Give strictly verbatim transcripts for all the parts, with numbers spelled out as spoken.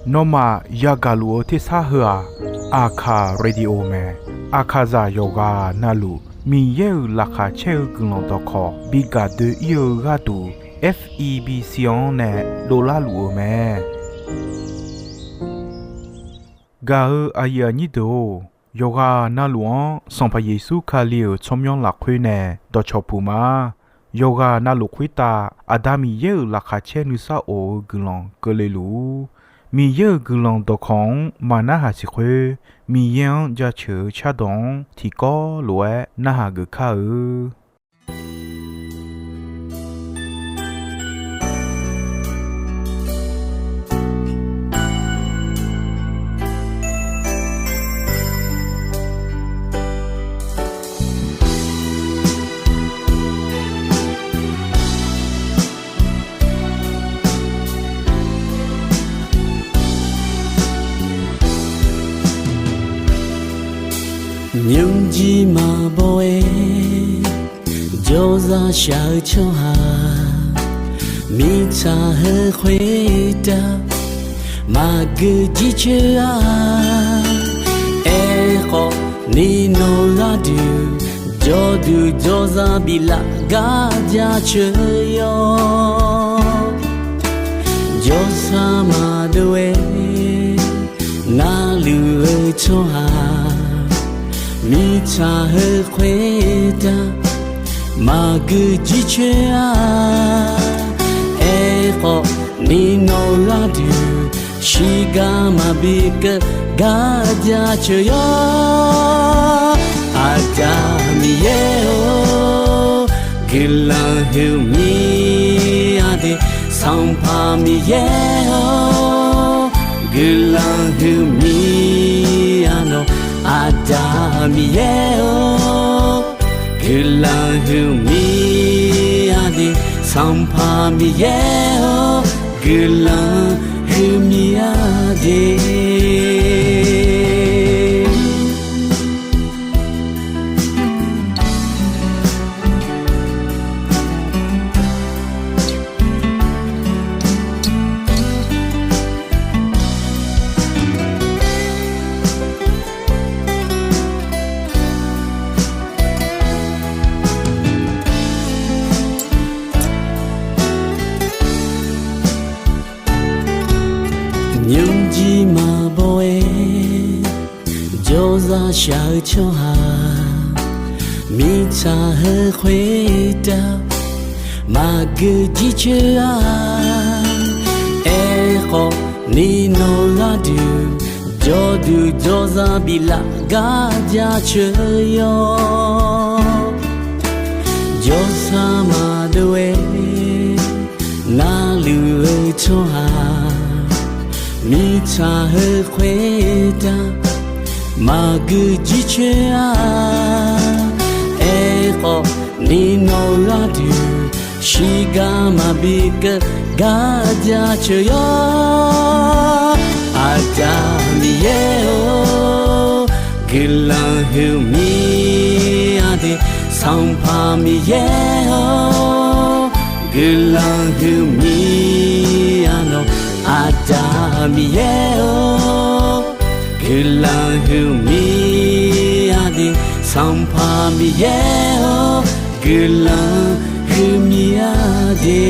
Nawmaf yagaq luf-eu tersar heu-aq, Aqkaq Radio mae. Aqkaqzaq yawqghaq navluf Miqyaer-euq laqkhaq caer-eu guiqlanq dawqkawq bi gaq doe-ir-eu gharduq, F E B C-anr nae dovlar luf-eu mae. Gaq-eu aqyuif aqnyir deuq-or, yawqghaq navluf-anr Sanqpaq Yeqsur Kali-euq tsawrmyanr lafkhoer nae dawqcawq puq ma. Yawqghaq navluf khoertav Aqda Miqyaer-euq laqkhaq caer nuisar of-eu guiqlanq keuvle luf-ur. Miqyaer-euq guiqlanq dawqkawq-anr maqnarhaq siq khoer, Miqyaer-anr jaceuq-eu cardawq-anr tiqkawv lof-aer narhaq geuf kar-eu. Nymrjir maqbaw-aer jawrzaq shaq-eu tsawrhaq, mirtsaq heu khoertav maqgeu jircoer-a. Aerkhawf ni nawq gharduq jawrduq jawrzaq biflaf gar jaceuq yawr. Jawrsar maqdov-aer narluf-eu tsawrhaq, mirtsaq heu khoertav maqgeu jircoer-a. Aerkhawf ni nawq gharduq shiqgar maqbi keuv gar jaceuq yawr. Aqda Miqyaer-or, guiqlanq huiqmir-a de. Sanqpaq Miqyaer-or, guiqlanq huiqmir-a nawq. Aqda Miqyaer-or, guiqlanq huiqmir-a de. Sanqpaq Miqyaer-or, guiqlanq huiqmir-a de. Nymrjir maqbaw-aer jawrzaq shaq-eu tsawrhaq, mirtsaq heu khoertav maqgeu jircoer-a. Aerkhawf ni nawq gharduq jawrduq jawrzaq biflaf gar jaceuq yawr. Jawrsar maqdov-aer narluf-eu tsawrhaq, mirtsaq heu khoertav maqgeu jircoer-a. Aerkhawf ni nawq gharduq shiqgar maqbi keuv gar jaceuq yawr. Aqda Miqyaer-or, guiqlanq huiqmir-a de. Sanqpaq Miqyaer-or, guiqlanq huiqmir-a nawq. Aqda Miqyaer-or, guiqlanq huiqmir-a de. Sanqpaq Miqyaer-or, guiqlanq huiqmir-a de.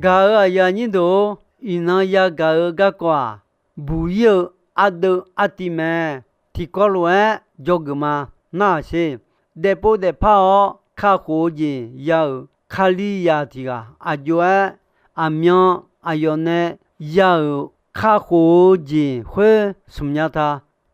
Gaq-euq aqyuif aqnyir deuq-or, iqnan yagaq-eu garkawv-aq, buq-ir-eu ardeuv artiv mae. Tiqkawv lof-aer dzawgeuf ma. Nar-aq sher, daefpov daefpar-awr kakhof-eu jeq ya-euq Kalizaq tiq ghaq aqjox-aer, aqmyan aqyawf nae ya-euq kakhof-eu jeq khoer smq nya ta.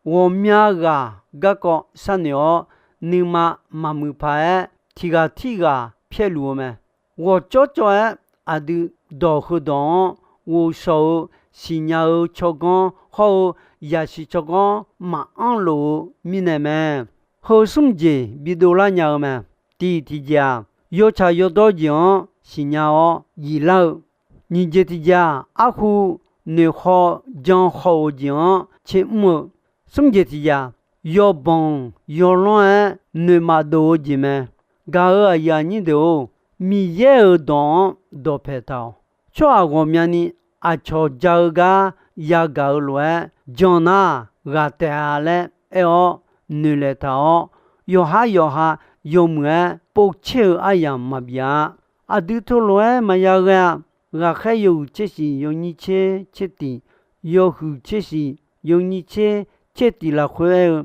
Ghawqmya ghaq garkawv sharnoeq-awr, nuima maqmuiq paq-aer tiq ghaq tirghaq pyaerluf-eu mae. Ghawqcawv cawv-aer aqdui dawq heudawq-anr ghovshaw-eu siqnya-eu tsawrganr hawr-eu yasiq tsawrganr maqanr lof-eu mirnae mae. Heu smr jeq bidov lar nya-eu mae. Tiq tiqjeq-aq, yawtsaq yawdawr jeq-anr siqnya-awr yiflar-eu. Nyiq jeq tiqjeq-aq, arhu noeqkhaw jan khaw-euq jeq-anr tser mr-eu. Smr jeq tiqjeq-aq, yawbanq yawlanr-aer noeqmaf dov-eu jeq mae. Gaq-euq aqyuif aqnyir deuq-or, Miqyaer-euq dawq-anr dawqpaeq taq-awq. Tsawrhaq ghawqmyani aqcawq ja-eu gar yagaq-eu lof-aer jan nar ghaq taef-a laer aer-awr noeqlaeq taq-awr, yawqhar yawqha yawmuiq-aer povtser-eu aryamq maqbif-a. Aqdui teulof-aer maqya ghae-a. Ghaqkhaer yawhuiq tser shiq yawnyir tser tser tiq, yawhuiq tser shiq yawnyir tser tser tiq lafkhoer aer-eu,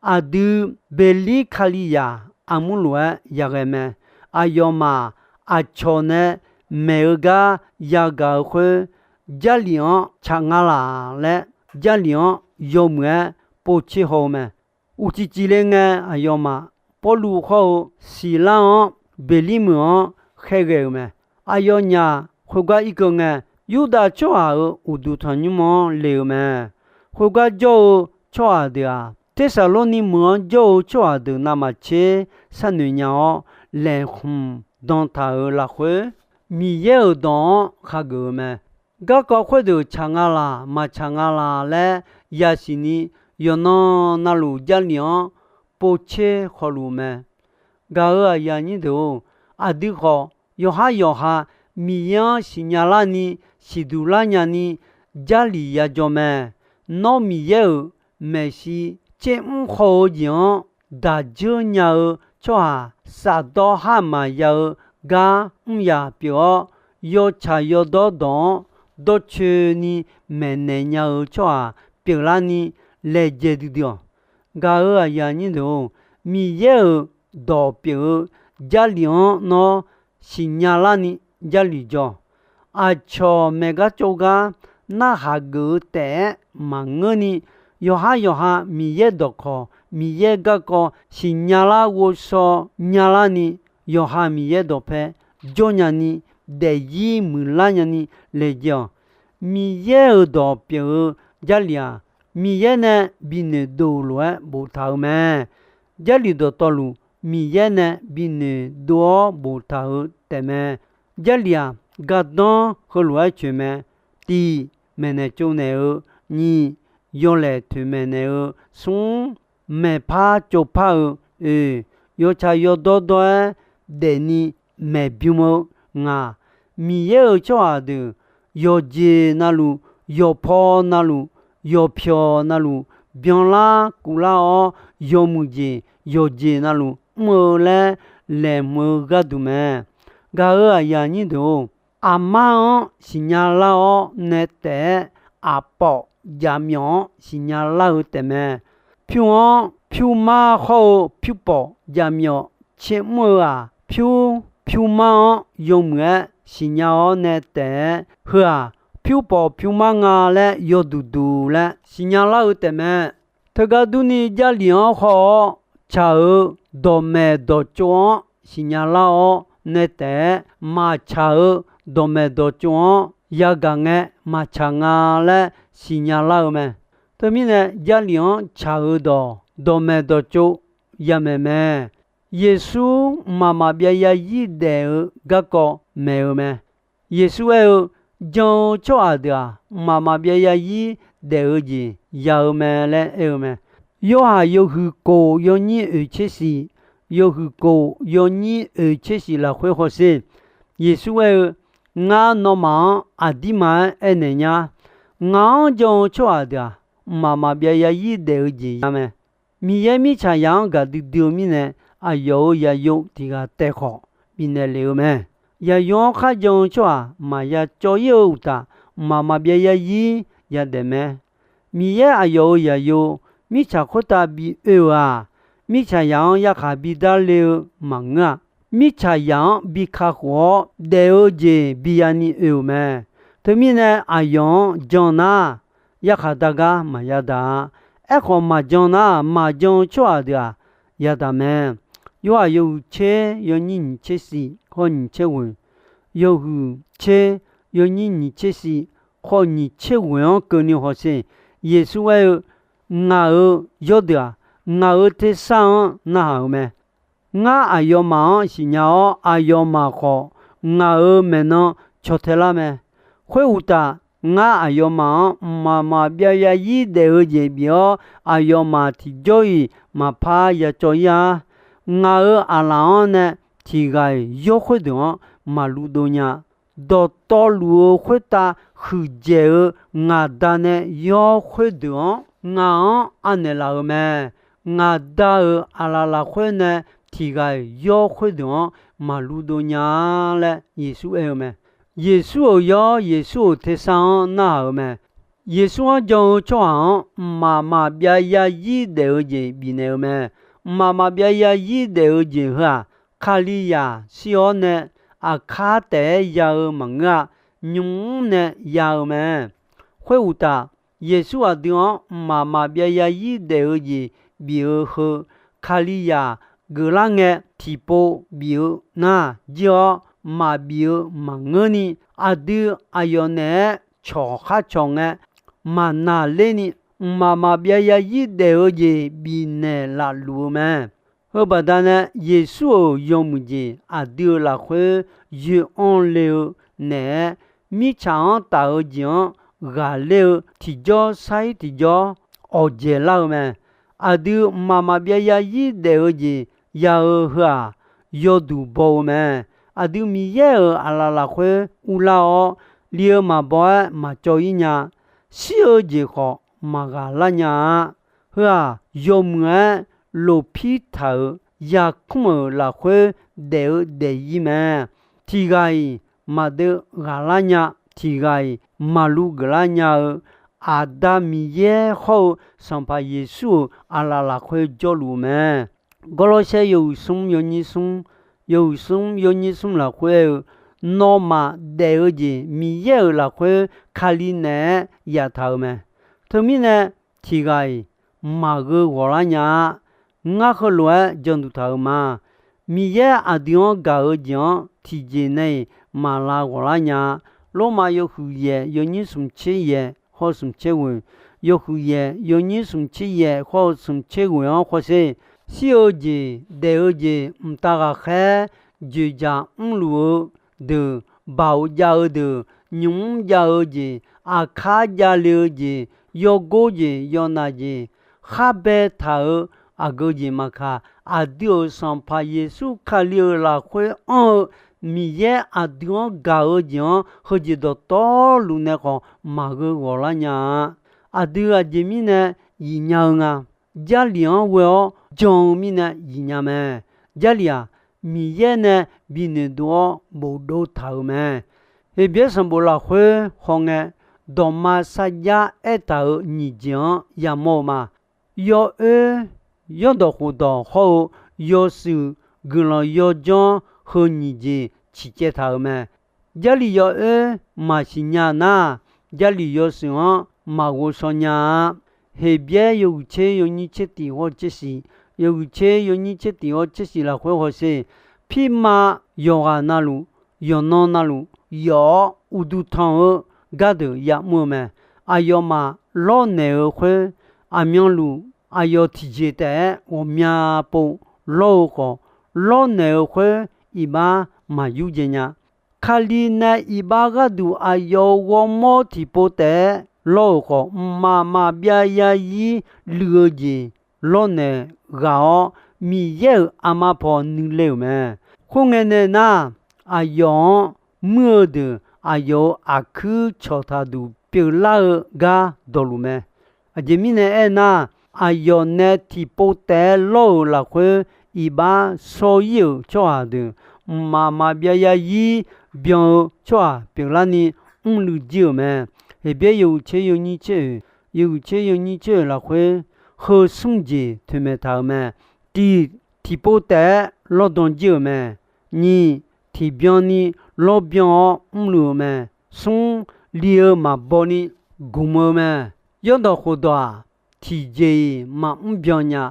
aqdui Beqlir Kalizaq armur lof-aer yaghae mae. Aqyawfmaf aqcawq nae maeq-eu gar yagaq-eu khoer, Jarlif-anr tsaq nga laq laer, Jarlif-anr yawmuiq-aer povtser haw-eu mae. Uqcif cifle ngae, aqyawfmaf Pawrluv hawr-eu Siqlar-anr Beqlir meuq-anr khaerghae-euq mae. Aqyawfnyaf khoergar irkeuv ngae, Yurdav tsawrhaq-euq uqduq tanqnymr-anr le-eu mae. Khoergar jawr-eu tsawrhaq deuq-aq, Tersaqlorni meuq-anr jawr-eu tsawrhaq deuq navmaqtser sharnoeq nya-awr, laeqhmq dan taq-euq lafkhoer, Miqyaer-euq dawq-anr khageuf-eu mae. Garkawv khoerdeuq tsaq nga laq maqtsaq nga laq laer yasiq ni, yawqnan navluf Jarlif-anr povtser khawluf mae. Gaq-euq aqyuif aqnyir deuq-or, aqdui khawf yawqhar yawqha Miqyaer-anr siqnya larni, siqduq lar nyani, Jarlif yajawr mae. Nawr Miqyaer-euq maeqshi tser mr khawf-eu jeq-anr daq dzeur nya-eu tsawrhaq, shafdawr har maqya-eu gar mr yaf pyeuf-awr, yawtsaq yawdawr dawq-anr dawrcoeni maeqnaeq nya-eu tsawrhaq pyeuflarni laejae duidui-awq. Gaq-euq aqyuif aqnyir deuq-or, Miqyaer-euq dawq pyeuf-eu Jarlif-anr nawr siqnya larni Jarlif jawr. Aqcawq maeqgar tsovgar narhaq geuf-eu taef-aer maqngeurni, yawqhar yawqha Miqyaer dawqkawq, Miqyaer garkawv siqnya lar ghovshaw nya larni, yawqha Miqyaer dawqpae jawr nyani, daefzir muiqlar nyani laejae-awq. Miqyaer-euq dawq pyeuf-eu Jarlif-aq, Miqyaer nae binoeq dov lof-aer boftaq-eu mae. Jarlif dawqtawvluf Miqyaer nae binoeq dov-awr boftaq-eu taefmae. Jarlif-aq, gardanr heulof-aer coeq mae. Tiq, maeqnaeq tsovnaeq-eu. Nyiq, yawlaeq toeqmaeq naeq-eu. Smr, maeqpar tsovpar-eu. Oeq, yawtsaq yawdawr dawr-aer daefni maeqbym-eu. Ngaq, Miqyaer-euq tsawrhaq deuq yawqjeq navluf, yawqpaw navluf, yawqpyawq navluf byanlar kuvlar-awr, yawmuiq jeq yawqjeq navluf mr-eu laer laeqhmq-eu gharduq mae. Gaq-euq aqyuif aqnyir deuq-or, aqmar-anr siqnya lar-awr nae taef-aer, aqpawf jaqmyawf-anr siqnya lar-eu taefmae. Pyur-anr pyurmar hawr-eu pyurpawf jaqmyawf tser mr-eu-aq, pyur pyurmar-anr yawmuiq-aer siqnya-awr nae taef-aer, heu-aq, pyurpawf pyurmar nga laer yawduq duq laer siqnya lar-eu taefmae. Teugar durni, Jarlif-anr haw-awr tsaq-eu dawqmaeq dawqtsov-anr siqnya lar-awr nae taef-aer, maqtsaq-eu dawqmaeq dawqtsov-anr yagaq ngae maqtsaq nga laer siqnya lar-eu mae. Teumirnae, Jarlif-anr tsaq-eu dawq, dawqmaeq dawqtsov yamaeq mae. Yeqsur mqmaq maqbyav yarzir daef-eu garkawv maeq-eu mae. Yeqsur aer-eu, Jan-eu tsawrhaq deuq-aq, mqmaq maqbyav yarzir daef-eu jeq ya-eu mae laer aer-eu mae. Yorhaq yawhuiq kof yawnyir oeq tser shif, yawhuiq kof yawnyir oeq tser shif lafkhoer hawsher. Yeqsur aer-eu, Ngar nawmaf-anr aqdirma-aer aernaeq nya, ngaq-anr jan-eu tsawrhaq deuq-aq, mqmaq maqbyav yarzir daef-eu jeq ya mae. Miqyaer mirtsaqzaq-anr gaqdui dui-eu mirnae, aqyawf-euq zaqyo tiq ghaq taef khawf bifnaeq lef-eu mae. Zaqyo-anr kharjan-eu tsawrhaq maqya cawv-ir-eu uqtaf, mqmaq maqbyav yarzir yadaef mae. Miqyaer aqyawf-euq zaqyo mirtsaq khoertav bi oe-euq-aq, mirtsaqzaq-anr yarkhaq bidar le-eu maqngeur-a. Mirtsaqzaq-anr bi kakhof-awr daef-eu jeq biya ni oe-euq mae. Teumirnae, aqyawf-anr jan nar, yarkhaq dar gar maqya daq-a. Aerkhawf, maqjan nar, maqjan-eu tsawrhaq deuq-aq, yadaq mae. Yorhaq yawhuiq tser yawnyir nyiq tser shif khawf nyiq tser ghoeq, yawhuiq tser yawnyir nyiq tser shif khawf nyiq tser ghoeq-anr keuvni hawsher. Yeqsur aer-eu, Ngaq-euq yawrdeuq-aq, ngaq-euq tersar-anr narhaq-euq mae. Ngar aqyawfmaf-anr siqnya-awr, aqyawfmaf khawf ngaq-euq maeqnan caw tae lar mae. Khoeruqtaf, ngar aqyawfmaf-anr mqmaq maqbyav zarzir daef-eu jeq bif-awr, aqyawfmaf tiqjawr-iq maqpar ya cawv ir-ar. Ngaq-euq aqlaf-anr nae tiq ghaq-iq yawr khoerdeuq-anr maqluv dov nya. Dawqtawvluf-eu khoertav huiqdzaeq-eu ngaq Da nae yawr khoerdeuq-anr ngaq-anr anaeq laf-euq mae. Ngaq Da-euq aqlaf lafkhoer nae tiq ghaq-iq yawr khoerdeuq-anr maqluv dov nya-a laer Yeqsur aer-eu mae. Yeqsur-euq yawr, Yeqsur-euq tersar-anr narhaq-euq mae. Yeqsur-anr jan-eu tsawrhaq-anr mqmaq maqbyav zarzir daef-eu jeq bifnaeq-eu mae. Mqmaq maqbyav zarzir daef-eu jeq heu-aq, Kalizaq shir-awr nae aqkar taef-aer ya-eu maqngeur-a. Nymq-mr nae ya-eu mae. Khoeruqtaf, Yeqsur aqdui-anr mqmaq maqbyav zarzir daef-eu jeq bif-eu heu, Kalizaq geuflar ngae tiqpov bif-eu nar jir-awr, maqbif-eu maqngeurni, aqdui aqyawf naeq-aer cawq khar cawq ngae, maqnaqlerni, mqmaq maqbyav zarzir daef-eu jeq bifnaeq laf luf-eu mae. Heubaqda nae, Yeqsur-euq yawmuiq jeq aqdui-euq lafkhoer yoe anr le-eu naeq-aer, mirtsaq-anr taf-eu jeq-anr ghaqler-eu tiqjawr sar-ir tiqjawr awqdzaeq lar-eu mae. Aqdui mqmaq maqbyav zarzir daef-eu jeq ya-eu heu-aq, yawduq baw-eu mae. Aqdui Miqyaer-euq aqlaf lafkhoer uvlar-awr, li-eu maqbaw-aer maqcawv-ir nya. Shir-eu jeq khawf maqghaq lar nya-a. Heu-aq, yawmuiq-aer lofpir taq-euq yarkmr-euq lafkhoer daef-eu daefzir mae. Tiq ghaq-iq maqdeuv ghaqlar nya, tiq ghaq-iq maqluv geuflar nya-eu, Aqda Miqyaer hawr-eu Sanqpaq Yeqsur-euq aqlaf lafkhoer jawrluf-eu mae. Gawrlawrsaer yawhuiq smr yawnyir smr, yawhuiq smr yawnyir smr lafkhoer aer-eu, nawmaf daef-eu jeq Miqyaer-euq lafkhoer Kali naeq-aer yaftaq-euq mae. Teumirnae, tiq ghaq-iq maqgheu ghawqlar nya-a. Ngar heulof-aer janduq taq-euq ma. Miqyaer aqdui-anr gaq-eu jeq-anr tiqjeq nae-iq maqlav ghawqlar nya-a. Lormav yawhuiq yaef yawnyir smq tser yaef hawr-eu smq tser ghoeq, yawhuiq yaef yawnyir smq tser yaef hawr-eu smq tser ghoeq-anr hawsher. Shir-eu jeq, daef-eu jeq, mqtav ghaqkhaer dzoeqdzaq mrluf-eu deuq, baoq jav-eu deuq, nymq mr jav-eu jeq, aqkar javle-eu jeq, yawgor jeq, yawnav jeq, khar baetaq-euq aqgeu jeq maqkaq, aqdui-euq Sanqpaq Yeqsur Kali-euq lafkhoer anr-eu Miqyaer aqdui-anr gaq-eu jeq-anr heujeq dawqtawvluf nae khawf maqgheu ghawqlar nya-a. Aqdui aqjeq mirnae yif nya-eu nga. Jarlif-anr ghoe-awr jan-eu mirnae yif nya mae. Jarlif-aq, Miqyaer nae binoeq dov-awr bofdov taq-euq mae. Heqbyaer sanqbof lafkhoer hawngae, dawqma sarjax aertaq-euq nyiq jeq-anr yamawr-eu ma. Yawoer, yaerdawq khofdawq hawr-eu yawshuif guiqlanq yawjanr heu nyiq jeq ciqcaev taq-euq mae. Jarlif yawoer maqsiq nya nar, Jarlif yawshuif-anr maqghovshaw nya-a. Heqbyaer yawhuiq tser yawnyir tser tiq hawr tser shiq, yawhuiq tser yawnyir tser tiq hawr tser shiq lafkhoer hawsher. Pirma yawqghaq navluf, yawqnan navluf yawf-awr uqduq tanq-eu gardeuq yamr-eu mae. Aqyawfmaf lawrnaeq-eu khoer, aqmyanluf aqyawf tiqjeq taef-aer ghawqmya pov lawr-eu khawf, lawrnaeq-eu khoer iqbax maqyur dzae nya. Kali nae iqbax gharduq aqyawf-euq ghawrmawr tiqpov taef-aer lawr-euq khawf, mqmaq maqbyav zarzir luiv-eu jeq lawrnaeq ghaq-awr, Miqyaer-euq aqma paw nuile-euq mae. Khoerngae nae nar, aqyawf-anr muir-eu deuq aqyawf-euq aqkuir cawqtaq duq pyeuflar-eu gar dawqluf mae. Aqjeq mirnae aernar, aqyawf nae tiqpov taef-aer lawr-euq lafkhoer iqbax shawr-ir-euq tsawrhaq deuq, mqmaq maqbyav zarzir byan-eu tsawrhaq pyeuflarni mrluiv jir-euq mae. Heqbyaer yawhuiq tser yawnyir tser oeq, yawhuiq tser yawnyir tser oeq lafkhoer heu smr jeq toeqmaeq taq-euq mae. Tiq, tiqpov taef-aer lawrdan jir-euq mae. Nyiq, tiqbyan ni lawrbyan-awr mrluiv-eu mae. Smr, li-eu maqbaw ni gmq-eu mae. Yaerdawq khofdawq-aq, tiqjeq-iq maqmr byan nya.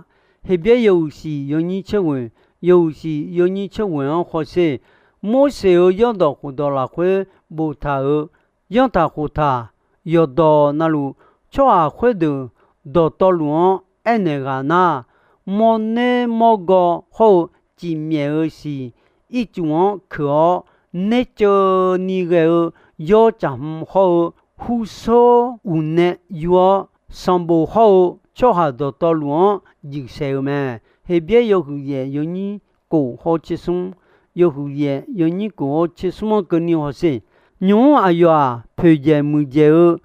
Heqbyaer yawhuiq shiq yawnyir tser ghoeq, yawhuiq shiq yawnyir tser ghoeq-anr hawsher. Morseq-euq yaerdawq khofdawq lafkhoer boftaq-euq yanrtaq khoftaq, yawqdawq navluf, tsawrhaq khoerdeuq dawqtawvluf-anr aernaeq ghaq nar, mawrner mawrgaw hawr-eu cifmyaef-eu siq ircuf-anr keuq-awr, nerceuvni ghae-eu yawr caqhm hawr-eu hursor uqnae yur-awr, sanqbof hawr-eu tsawrhaq dawqtawvluf-anr juif saeq-eu mae. Heqbyaer yawhuiq yaef yawnyir kof hawr tsersmr, yawhuiq yaef yawnyir kof hawr tsersmr-anr keuvni hawsher. Nymq-mr aqyawf-aq, poeqdzaeq muiqdzaeq-eu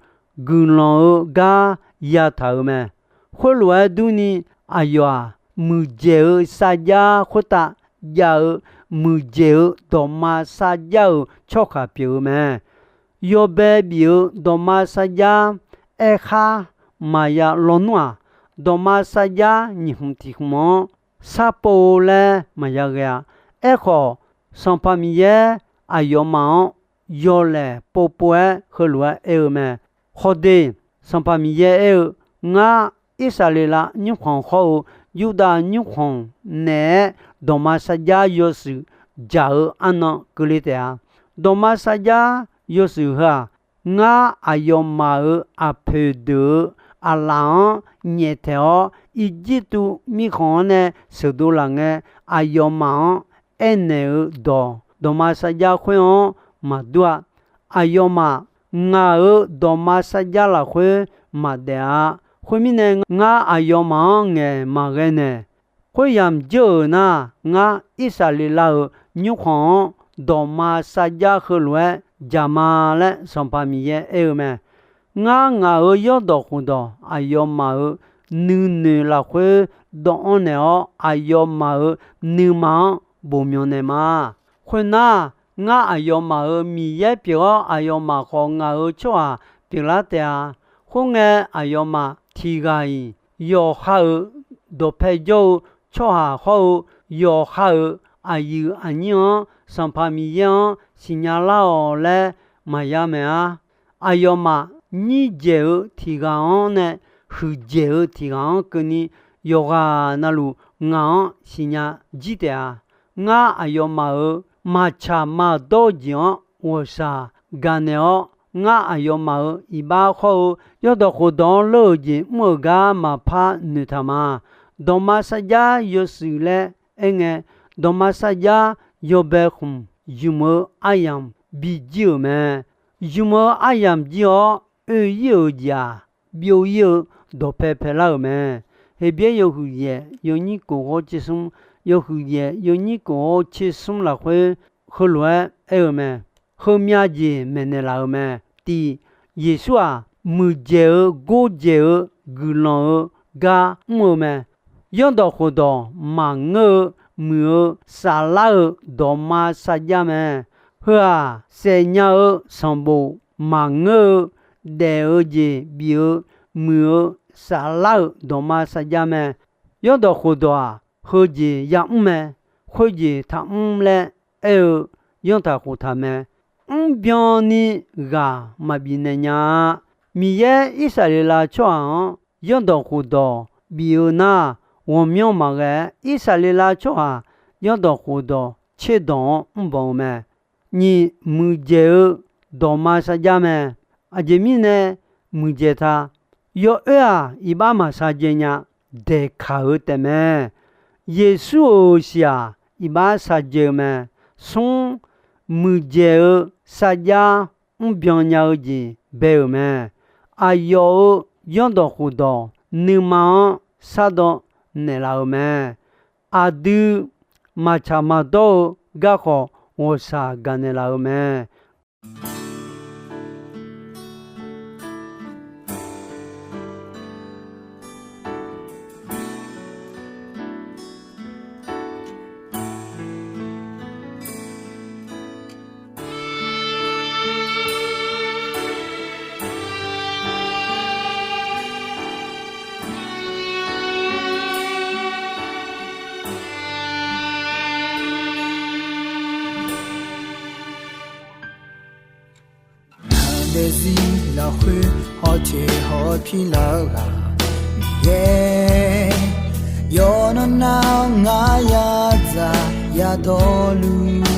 guiqlanq-eu gar yataq-euq mae. Khoerlof-aer durni, aqyawf-aq, muiqdzaeq-eu sarjax khoertav jav-eu muiqdzaeq-eu dawqma sarjax-euq tsawrhaq pyeuf-eu mae. Yawbae bif-eu dawqma sarjax aerkhar maqya lawnmr-aq, dawqma sarjax nyiq khmq tiq khmq-anr sharpov laer maqya ghae-a. Aerkhawf, Sanqpaq Miqyaer aqyawfmaf-anr yawlaeq povpov-aer heulof-aer aer-eu mae. Khawde, Sanqpaq Miqyaer aer-eu, Ngar, Irsaqleqlav nymrkhanq hawr-eu Yurdav nymrkhanq naeq-aer dawqma sarjax yawshuif dzaq-eu arnan keuvle taef-a. Dawqma sarjax yawshuif heu-aq, ngar aqyawfmaf-euq aqpoeq deuq-euq aqlaf-anr nyaeftaeq-awr, Irjirtuv mirkhanq-anr nae sheuqdov laf ngae, aqyawfmaf-anr aernaeq-eu dawq dawqma sarjax khoer-anr maqdur-a. Aqyawfmaf ngaq-euq dawqma sarjax lafkhoer maqdaef-a. Khoermirnae, ngar aqyawfmaf-anr ngaeq maqghae naeq. Khoeryamq dzeur-euq nar, ngar Irsaqleqlav-euq nymrkhanq-anr dawqma sarjax heulof-aer dzaq ma laer Sanqpaq Miqyaer aer-eu mae. Ngar ngaq-euq yawrdawq khofdawq aqyawfmaf-euq nuinoeq lafkhoer dawv-anr naeq-awr, aqyawfmaf-euq nuima-anr bof myanq naeq ma. Khoernar, ngar aqyawfmaf-euq Miqyaer pyeuf-awr, aqyawfmaf khawf ngaq-euq tsawrhaq pyeuflar taef-a. Khoerngae, aqyawfmaf tiq ghaq-iq yawqha-euq dawqpae jawr-eu tsawrhaq hawr-eu yawqha-euq aqyuif aqnyir-anr Sanqpaq Miqyaer-anr siqnya lar-awq laer maqya maeq-a. Aqyawfmaf nyir dzaeq-eu tiq ghaq-anr nae huiq dzaeq-eu tiq ghaq-anr keuvni, yawqghaq navluf ngaq-anr siqnya jir taef-a. Ngar aqyawfmaf-euq maqtsaq maqdawr-eu jeq-anr ghawqshaq gaqnaeq-awr, ngar aqyawfmaf-euq iqbax hawr-eu yawrdawq khofdawq-anr leur-euq jeq mr-euq gar maqpar noeqtaq ma. Dawqma sarjax yawshuif laer aerngae, dawqma sarjax yawbae khmq zmq-eu aryamq bijir-euq mae. Zmq-eu aryamq jir-awr, oe-ir-euq jeq-aq, byov-ir-eu dawqpae paelar-euq mae. Heqbyaer yawhuiq yaef yawnyir kof hawr tsersmr, yawhuiq yaef yawnyir kof hawr tsersmr lafkhoer heulof-aer aer-eu mae. Heumyav jeq maeqnaeq laf-euq mae. Tiq, Yeqsur-aq, muiqdzaeq-eu gordzaeq-eu guiqlanq-eu gar mr-eu mae. Yawrdawq khofdawq maqngeur-eu muiq-eu saflar-eu dawqma sarjax mae. Heu-aq, saefnya-eu sanqbof maqngeur-eu daef-eu jeq bif-eu muiq-eu saflar-euq dawqma sarjax mae. Yawrdawq khofdawq-aq, heujeq yamr mae. Khoerjeq taqmr laer aer-eu yanrtaq khoftaq mae. Mrbyan ni ghaq maqbif naeq nya-a. Miqyaer Irsaqleqlav tsawrhaq-anr yawrdawq khofdawq bif-eu nar, ghawqmyanr maqghae-aer Irsaqleqlav tsawrhaq yawrdawq khofdawq tserdawq-anr mrbanq-eu mae. Nyiq, muiqdzaeq-eu dawqma sarjax mae. Aqjeq mirnae muiqdzaeq ta. Yawoer-aq, iqbax maqshaq dzae nya. Daeqkaq-eu taefmae. Yeqsur-euq shiq-aq, iqbax shaq dzae-eu mae. Smr, muiqdzaeq-eu sarjax mrbyan nya-eu jeq bae-euq mae. Aqyawf-euq yawrdawq khofdawq nuima-anr shardawv naeqlaf-euq mae. Aqdui maqtsaq maqdawr-eu garkawv ghawqshaq gaqnaeq laf-eu mae. Aqdaeqzir lafkhoer hawteq hawpir lar-eu ghaq Miqyaer, yawqnan nav ngar yadzaq yadawrluf,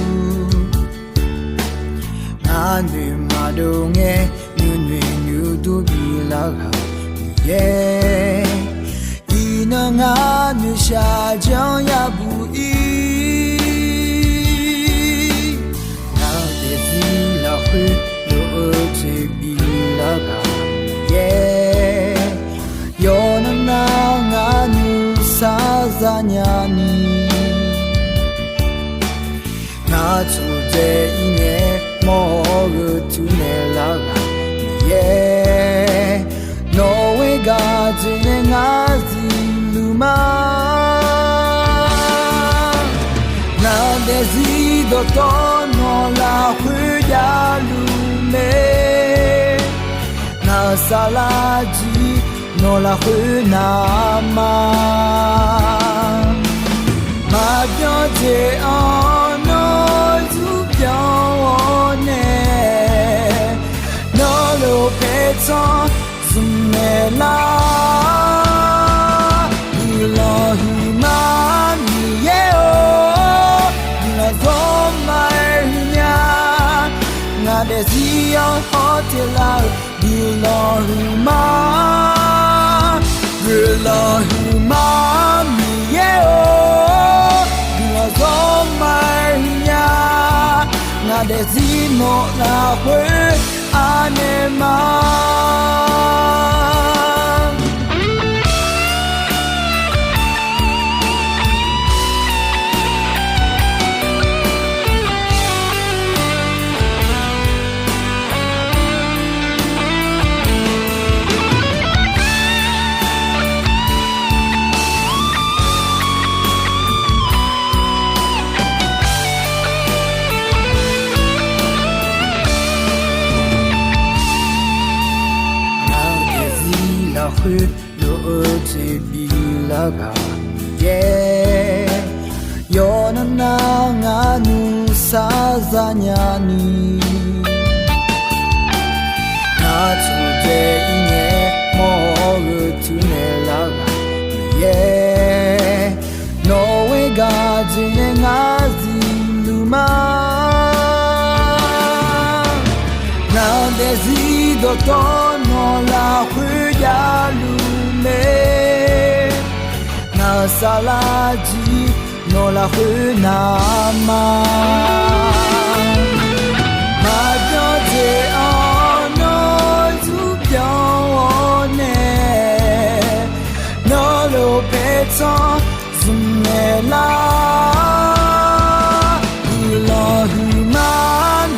ngar noeq maqdov ngae nuinoeq nuidur bilar ghaq Miqyaer, iqnan ngaq noeqshaq janr yabuq ir. Ngaq-euq daefzir lafkhoer lof-eu jeq biflar ghaq Miqyaer, yawqnan nar ngaq nuisar zanya ni. Ngaq taqdzae ir ngae mawr-eu teunaeq lar ghaq Miqyaer, nawq-eu gaq jeq nae ngar zifluf ma. Ngaq daefzir dawqtawv nawq lafkhoer javluf mae. Ngaq-euq saflar jir nawq lafkhoer naq ma. Maqbyan jeq-anr nawr zurbyan-awr nae, nawr lof paertsanr zmqnaeq lar. Guiqlanq huiqma Miqyaer-or, guiqlanq zawr ma-aer huiqnya. Ngaq daefzir-anr hawteq lar-eu guiqlanq huiqma. Guiqlanq huiqma Miqyaer-or, guiqlanq zawr ma-aer huiqnya. Ngaq daefzir nawq lafkhoer anaeq ma. Ngaq-euq daefzir lafkhoer lof-eu jeq biflar ghaq Miqyaer, yawqnan nar ngaq nuisar zanya ni. Ngaq taqdzae ir ngae mawr-eu teunaeq lar ghaq Miqyaer, nawq-eu gaq jeq nae ngar zifluf ma. Ngaq daefzir dawqtawv nawq lafkhoer javluf mae. Ngaq-euq saflar jir nawq lafkhoer naq ma. Maqbyan jeq-anr nawr zurbyan-awr nae, nawr lof paertsanr zmqnaeq lar. Guiqlanq huiqma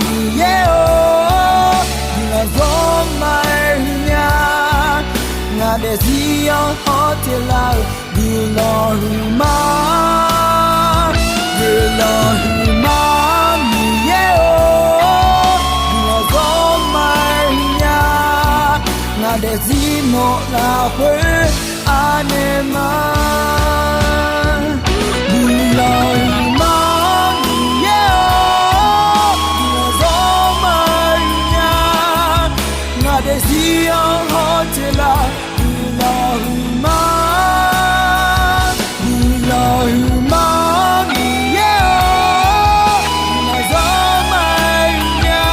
Miqyaer-or, guiqlanq zawr ma-aer huiqnya. Ngaq daefzir-anr hawteq lar-eu guiqlanq huiqma. Guiqlanq huiqma Miqyaer-or, guiqlanq zawr ma-aer huiqnya. Ngaq daefzir nawq lafkhoer anaeq ma. Guiqlanq huiqma Miqyaer-or, guiqlanq zawr ma-aer huiqnya. Ngaq daefzir-anr hawteq lar guiqlanq huiqma. Guiqlanq huiqma Miqyaer-or, guiqlanq zawr ma-aer huiqnya.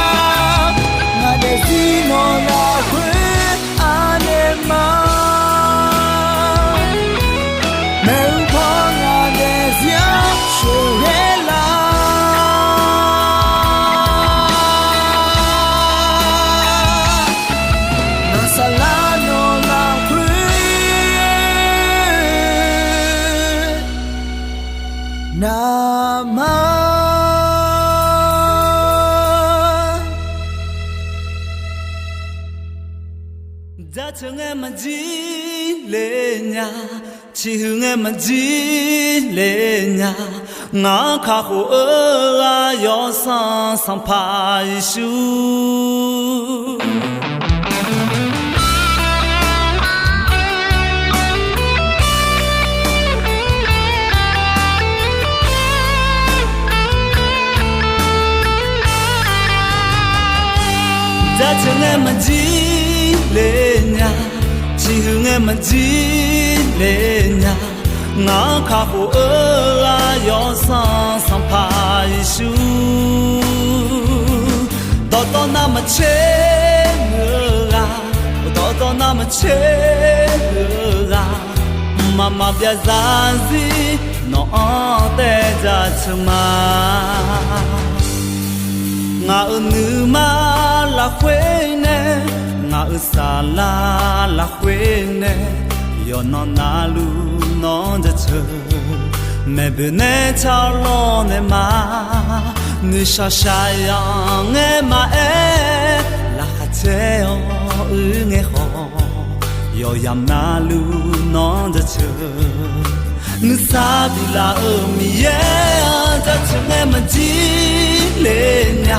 Ngaq daefzir nawq lafkhoer anaeq ma. Maeqhu paw ngaq daefzir-anr sheuqghae lar. Ngaq saflar nawq lafkhoer naq ma. Jaceuq ngae maqjir le nya, ciqhuiq ngae maqjir le nya, ngaq-anr kakhof-eu ghaq Yawsanr Sanqpaq Yeqsur. Jaceuq ngae maqjir le nya, ciqhuiq ngae maqjir le nya, ngaq-anr kakhof-eu ghaq Yawsanr Sanqpaq Yeqsur. Dawqtawvnav maqtser muiq-eu ghaq, dawqtawvnav Maqtser-eu ghaq, mqmaq maqbyav zarzir nawq-anr taev jaceuq ma. Ngaq-euq nuima lafkhoer nae, ngaq-euq saflar lafkhoer nae, yawqnan navluf nawq-anr jaceuq. Maeqboeq nae tsawrlawr naeq ma, noeqshaq shaqzanq ngae maqaer, laqkhaq caer-awr uir ngae khawf, yawqyamq navluf nawq-anr jaceuq. Nuisar biflaf-euq Miqyaer-anr jaceuq ngae maqjir le nya,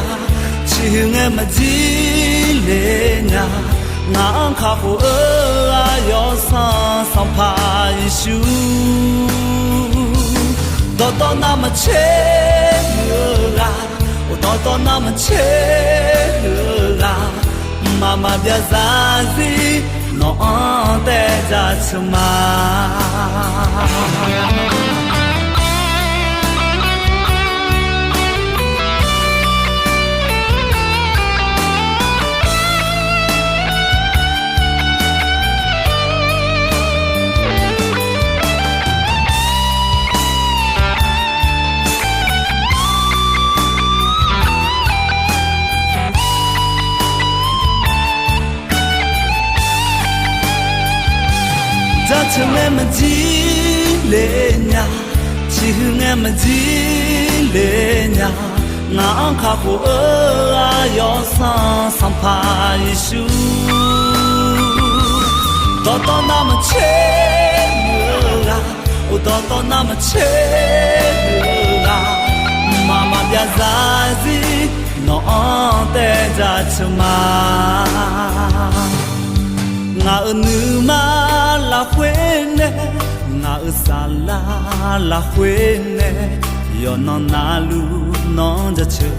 ciqhuiq ngae maqjir le nya. Ngaq-anr kakhof-eu aqyawf sanq Sanqpaq Yeqsur. Dawqtawv navmaqtser huiq-eu ghaq, dawqtawv navmaqtser huiq-eu ghaq, mqmaq maqbyav zarzir nawq-anr taev jaceuq ma. Jaceuq ngae maqjir le nya, ciqhuiq ngae maqjir le nya. Ngaq-anr kakhof-eu aqyawf sanq Sanqpaq Yeqsur. Dawqtawv navmaqtser huiq-eu ghaq, dawqtawv navmaqtser huiq-eu ghaq, mqmaq maqbyav zarzir nawq-anr taev jaceuq ma. Ngaq-euq nuima lafkhoer nae, ngaq-euq saflar lafkhoer nae, yawqnan navluf nawq-anr jaceuq.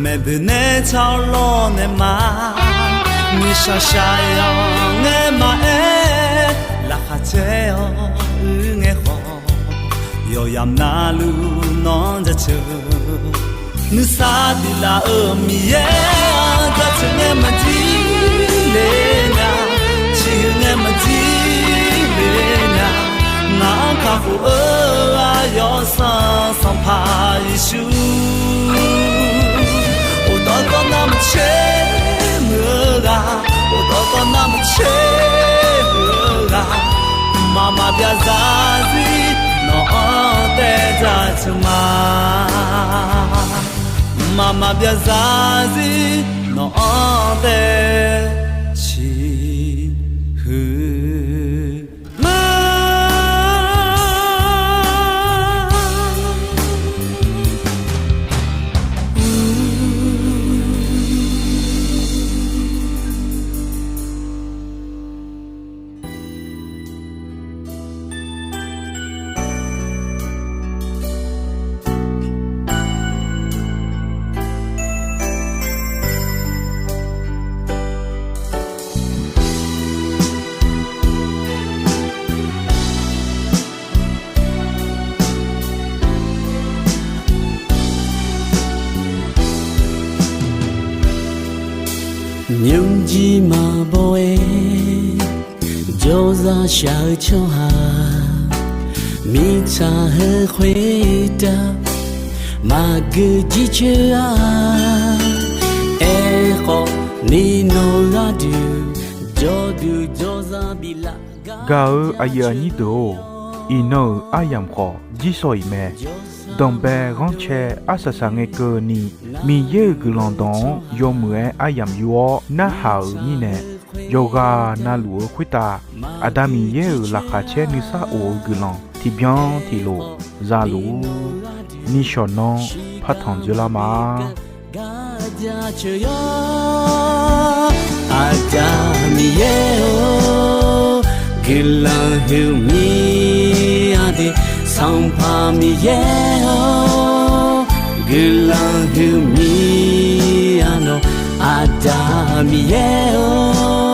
Maeqboeq nae tsawrlawr naeq ma, noeqshaq shaqzanq ngae maqaer, laqkhaq caer-awr uir ngae khawf, yawqyamq navluf nawq-anr jaceuq. Nuisar biflaf-euq Miqyaer-anr jaceuq ngae maqjir le nya, ciqhuiq ngae maqjir le nya. Ngaq-anr kakhof-eu aqyawf sanq Sanqpaq Yeqsur. Dawqtawv navmaqtser huiq-eu ghaq, dawqtawv navmaqtser huiq-eu ghaq, mqmaq maqbyav zarzir nawq-anr taev jaceuq ma. Mqmaq maqbyav zarzir nawq-anr taev ciqhuiq ma. Nymrjir maqbaw-aer jawrzaq shaq-eu tsawrhaq, mirtsaq heu khoertav maqgeu jircoer-a. Aerkhawf, ni nawq-eu gharduq jawrduq jawrzaq biflaf gar. Gaq-euq aqyuif aqnyir deuq-or, iqnan-euq aryamq khawf jirsawq-iq mae. Danqbae ghanrcae arsaq saq ngae keuvni, Miqyaer-euq guiqlanq dawq-anr yawmuiq-aer aryamq yur-awr narhaq-euq mirnae, yawqghaq navluf-eu khoertav Aqda Miqyaer-euq laqkhaq caer nuisar of-eu guiqlanq tiqbyan tiqlof zaluf-ur. Nishawq nanr partanq dzeurlar ma. Garjaceuq yawr, Aqda Miqyaer-or, guiqlanq huiq mir-a de. Sanqpaq Miqyaer-or, guiqlanq huiq mir-a nawq, Aqda Miqyaer-or.